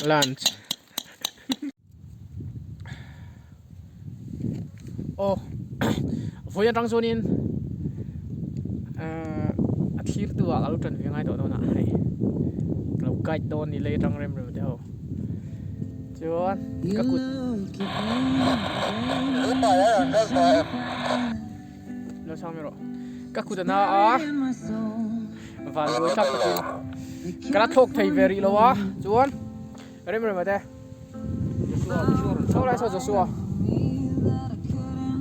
Lunch. Aw vawi atang chuanin ahh a thlir tu ah ka lo tan ve ngai tawh dawn a hei ka lo guide dawn ni lei atang rem rem te ho chuan ka kut lo chhang mai rawh ka kut a na a van buai thlak takin ka la thlawk thei ve rih lo a chuan rem rem a te. Saw lai saw Joshua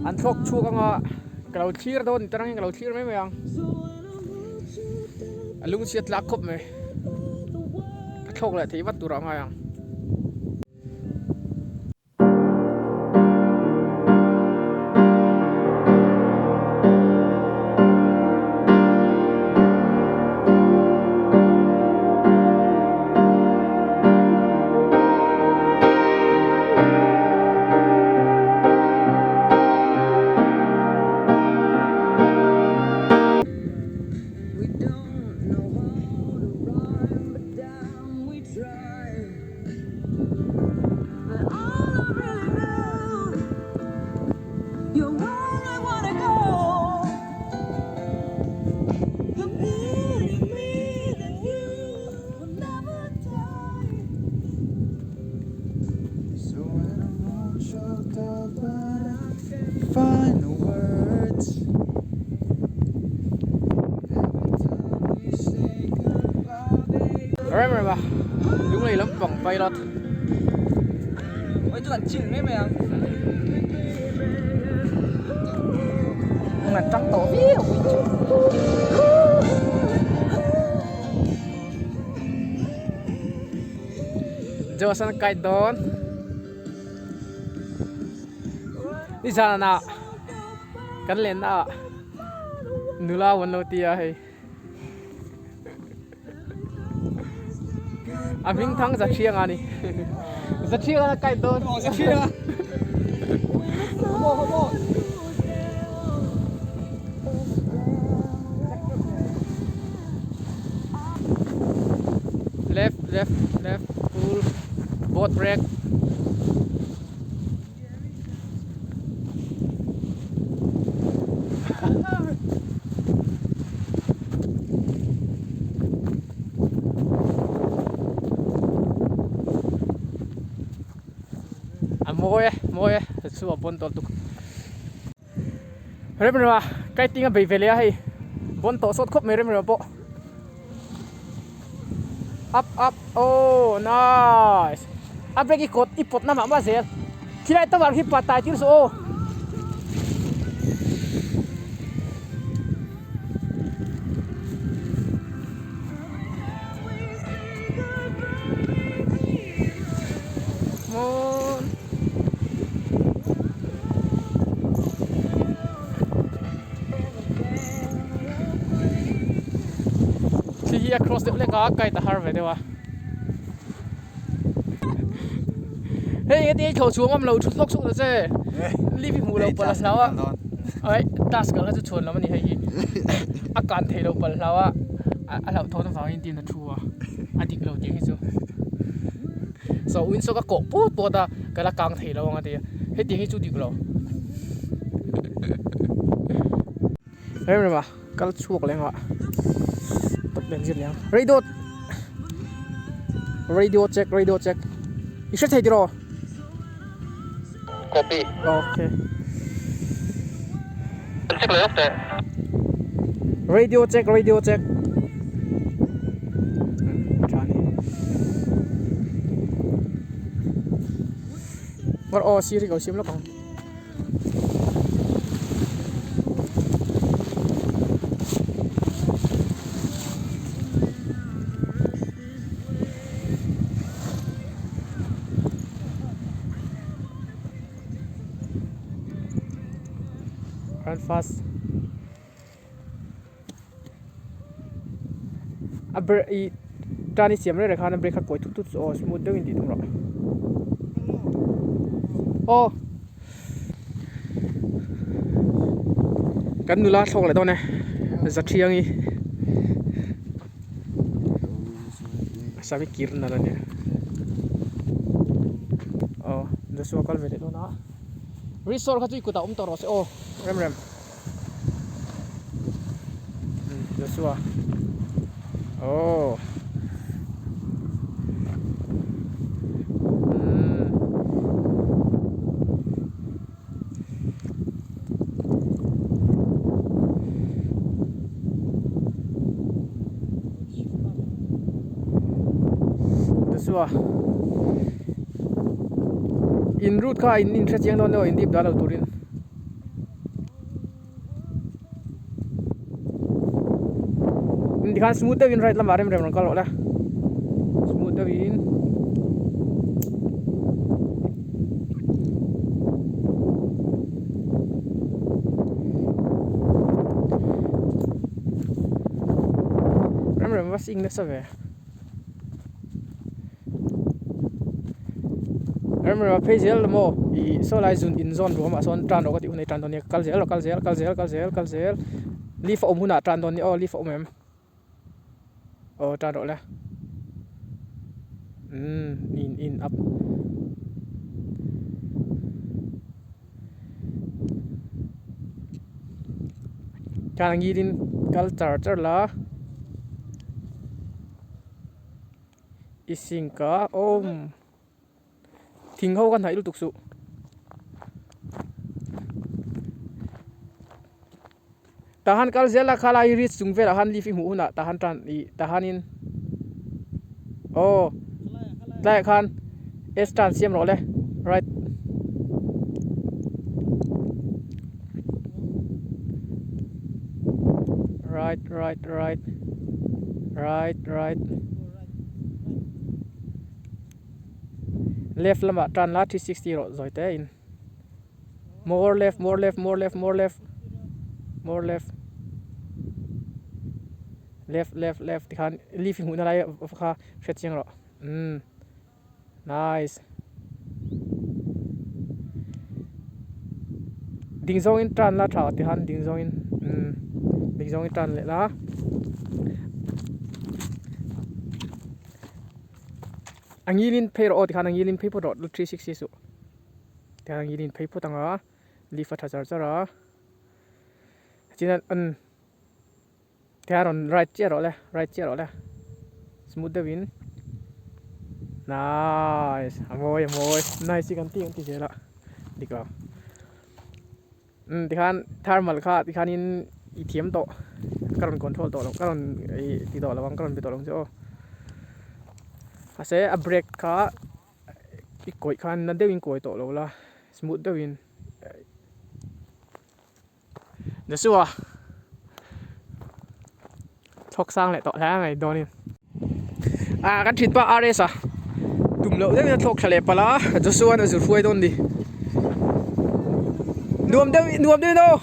an thlawk chhuak anga ka lo thlir dawn ni tarangin ka lo thlir mai mai ang a lung chhiat tlak khawp mai ka thlawk leh thei vat turah a ngai ang. Rem rem a lunglei lampang pilot An tang tawh viau Josh an kai dawn Nizan ah kan lenna ah nula an lo ti a hei A hming thang Zathiang a ni. Zathiang a kai dawn. Zathiang. Left, left, left, pull, boat brake. A mawi e mawi e chu a bawn tawh lutuk rem rem a kai ting a bei ve leh a hei bawn tawh sawt khawp mai rem rem a pawh up up oh nice a brake i kawt i pawt na mah mah zel khilai tower khi pa tai tir suh aw. Khi hi a cross deuh hlek a kite a har ve deuh a hei heti hi thlawh chhuah ngam lo thut hlawk chuk ta che lift hi hmuh loh palh a hlau a ai task kal kha chu chhuan lam a ni hei hi a kan theih loh palh hlau a a hlauhthawn avangin tin a thu a a dik lo tih hi chu so uinsawk a kawh pawt pawt a ka la kang thei lo ang a ti a hetiang hi chu dik lo rem rem a kal chhuak leh engah tawp leh zir leh ang radio radio check radio check i hre thei tiraw copy okay check leh lawk teh radio check radio check tha ni aw sir hi ka lo siam lawk ang. Run fast a ber ih tan i siam reng reng khan a brake kha kawi thut thut chu aw smooth deuhin tih tum rawh aw kan nula thlawk leh dawn e Zathiangi. Sami kir nalh a nia. Joshua kal ve leh dawn a Resort kha chu i kutah awm tawh rawh se aw rem rem Joshua oh Joshua in route kha in in hre chiang dawn emaw in dip dah lo turin. Tikhan smooth deuhin right lamah rem rem rawn kal rawh le smooth deuhin rem rem va sing nasa ve. Remrema phei zel lo maw ih saw lai zun in zawn ruam ah sawn tan rawh ka tih hun a i tan dawn nia kal zel rawh kal zel kal zel kal zel kal zel leaf a awm hunah tan dawn nia aw leaf a awm em aw tan rawh le umm in in up tan ang ngilin kal char char la. I sink a awm thing ho ka hnaih lutuk suh tah han kal zel a khalai ridge chung velah khan leaf i hmuh hunah tah han tan ih tah hanin aw tlaiah khan s tan siam rawh le right right right right right right left lamah tan la 360 rawh zawi te in more left more left more left more left more left left left left tikhan leaf hi hmuhna lai kha hriat chiang rawh umm Nice. Ding zawngin tan la tha ti han ding zawngin umm ding zawngin tan leh la. A ngilin phei rawh aw tikhan a ngilin phei phawt rawh 360 suh. Tikhan a ngilin phei phawt anga leaf a tha char char a. Chian an Tikhan rawn right chiah rawh le right chiah rawh le smooth deuhin nice a mawi a mawi nice hi kan ti kan ti zel a dik lo umm tikhan thermal kha tikhanin i thiam tawh ka rawn control tawh lo ka rawn ih ti tawh lo ang ka rawn be tawh lo ang che aw mahse a brake kha i kawih khan na deuhin kawi tawh lo la smooth deuhin. Joshua thawk sang leh tawh hle mai dawnin ah kan thin pa RS a tum loh deuhin a thlawk thla leh palh a Joshua an a zir hruai dawn ni nuam deuh nuam deuhin aw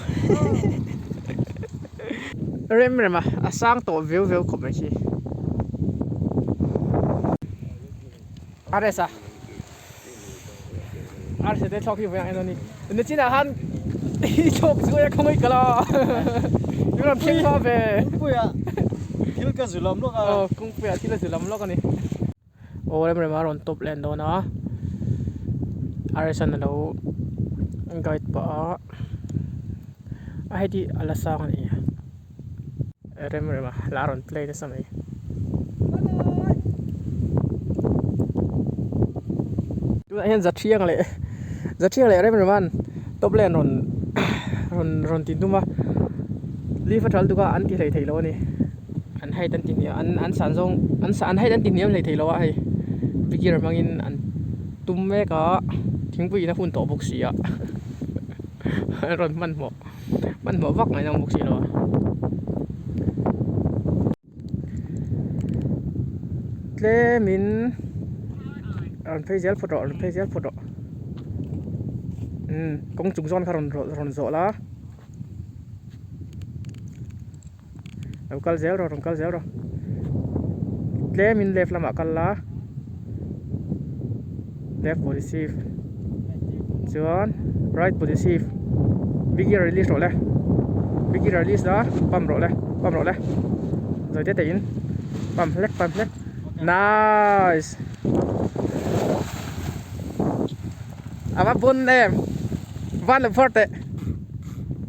rem rem a a sang tawh viau viau khawp mai khi RS a. Arsa te thlawk hi vawiang en a ni. Nachinah khan i thlawk zuai a khawngaih ka la. I rawn thleng hma ve. Kungpuiah thil ka zu lam lawk a. Aw kungpuiah thil a zu lam lawk a ni. Aw rem rem a rawn tawp leh dawn a. Arsa-an a lo guide pah a. A heti a la sang a ni. Rem rem a hla rawn play nasa mai. Tunah hian Zathiang leh Zathiang leh Rem Rema'n top lane rawn rawn rawn ti hnum a leaf a ṭhal tuk a an ti hlei thei lo a ni an height an ti hniam an an san zawng an an height an ti hniam hlei thei lo a hei bigger hmangin an tum mek a thingpui in a hun tawh bawk si a an rawn hmanhmawh. Hmanhmawh vak mai ang bawk si lo a. Tlemin rawn phei zel phawt rawh rawn phei zel phawt rawh umm kawng chung zawn kha rawn rawn zawh la lo kal zel rawh rawn kal zel rawh tlemin left lamah kal la left positive chuan right positive big gear release rawh le big gear release la pump rawh le pump rawh le zawi te te in pump hlek pump hlek nice. A va bon em. Van lo phawr teh.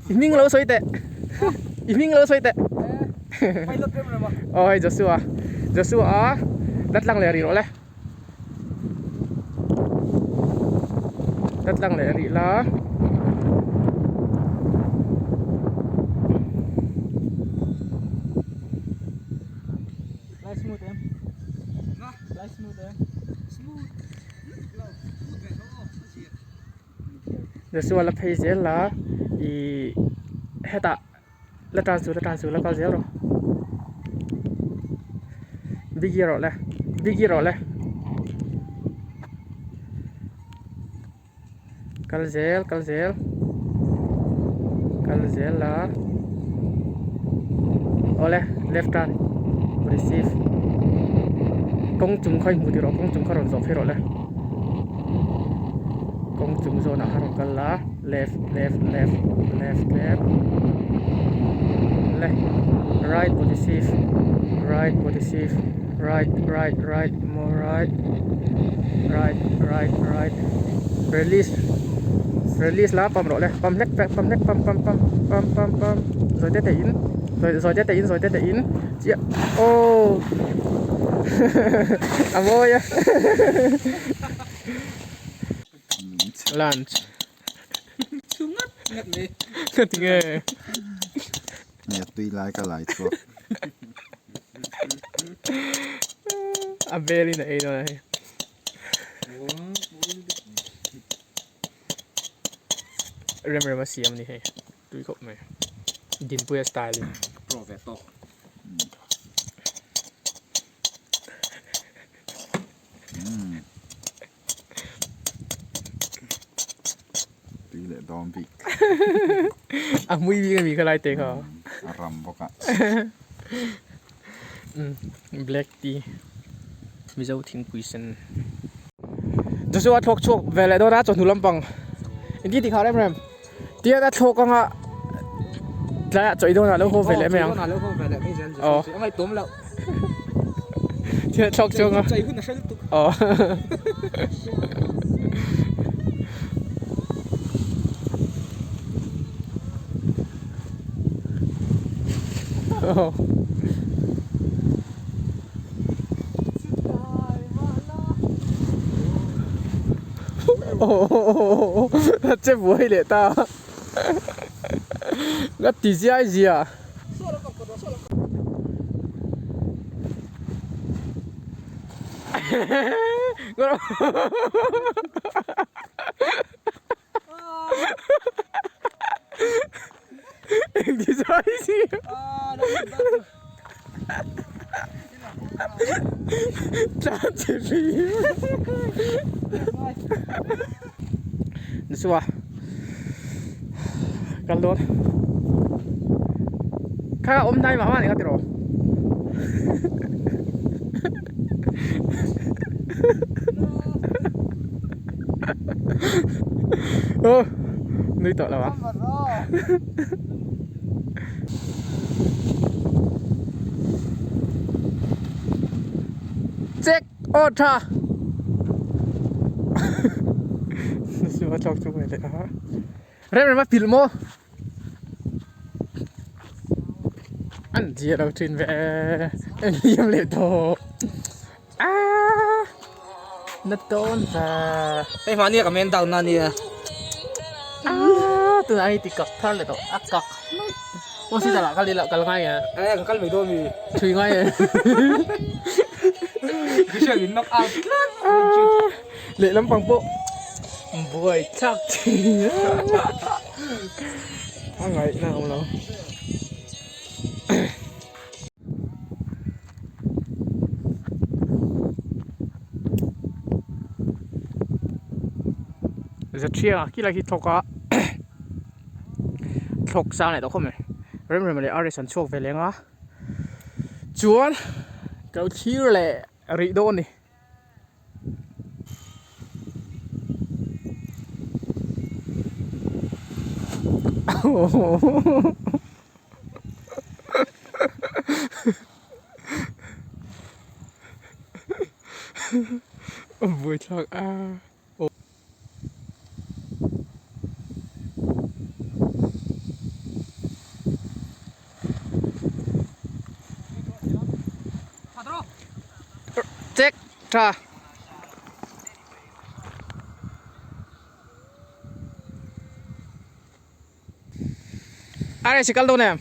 I hming lo sawi teh. I hming lo sawi teh. Pilot rem rem a. Aw hei Joshua. Joshua a la tlang leh rih rawh le. La tlang leh rih la. Lai smooth em. Lai smooth em. Smooth. Joshua la phei zel la ih hetah la tan chu la tan chu la kal zel rawh biggie rawh le biggie rawh le kal zel kal zel kal zel la awle left turn receive kawng chung kha i hmu tih rawh kawng chung kha rawn zawh phei rawh le kawng chung zawnah kha rawn kal la left left left left left le right body shift right body shift right right right more right right right right release release la pam rawh le pam hlek pam hlek pam pam pam pam pam pam zawi te te in zawi te te in zawi te te in chiah oh a mawi a lunch ngat ngat mai ngat nge Nge tui lai ka lai chhuak. A bel in a ei dawn a hei. Rem rem a siam a ni hei tui khawp mai Dinpuia style in. Pro ve tawk. Tui leh dawn bik. A hmui bik a mi kha lai te kha. A ram bawk a. Black tea Mizo thingpui sen. Joshua thlawk chhuak ve leh dawn a chawhnu lampang engti tih kha rem rem tian a thlawk anga tlaiah chawih dawnah lo haw ve leh mai ang. Aw. Tian a thlawk chhuak a. Aw. Che buai leh ta ka ti ziai zia. Eng ti zai zia. Tlan che phi. Ni chu a kal dawn kha awm hnai mah mah a ni kha tiraw Ơ nui tawh lo ang Check aw tha Siva chawk chu mai leh a Rem rem a pilh maw An zia lo thin ve en hliam leh tawh Aaa na tawn va. Hei mahni ka men down na nia. Aaa tunah hei ti kak thar leh tawh a kak mai. Hospital ah kal ila kal ngai e. Eh ka kal mai dawn mi. Thui ngai e. Michelle min knock out tlat. Lehlam pang pawh buai thlak thin a ngaihna a awm lo. Zathianga khi lai khi thlawk a thlawk sang leh tawh khawp mai rem rem leh artist an chhuak ve leng a chuan ka lo thlir leh rih dawn a ni. Buaithlak a. Tha. Are sikal dawn em?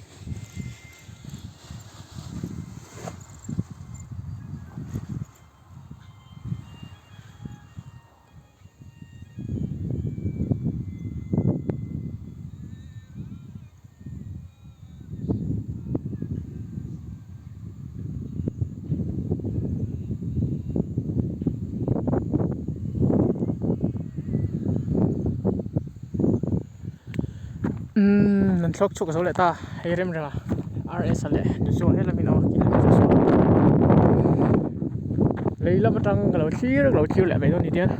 Umm an thlawk chhuak zo leh ta hei rem reng a RS a leh Joshua he lamin a awm a Joshua lei lam atang ka lo thlir ka lo thlir leh mai dawn ni tiang.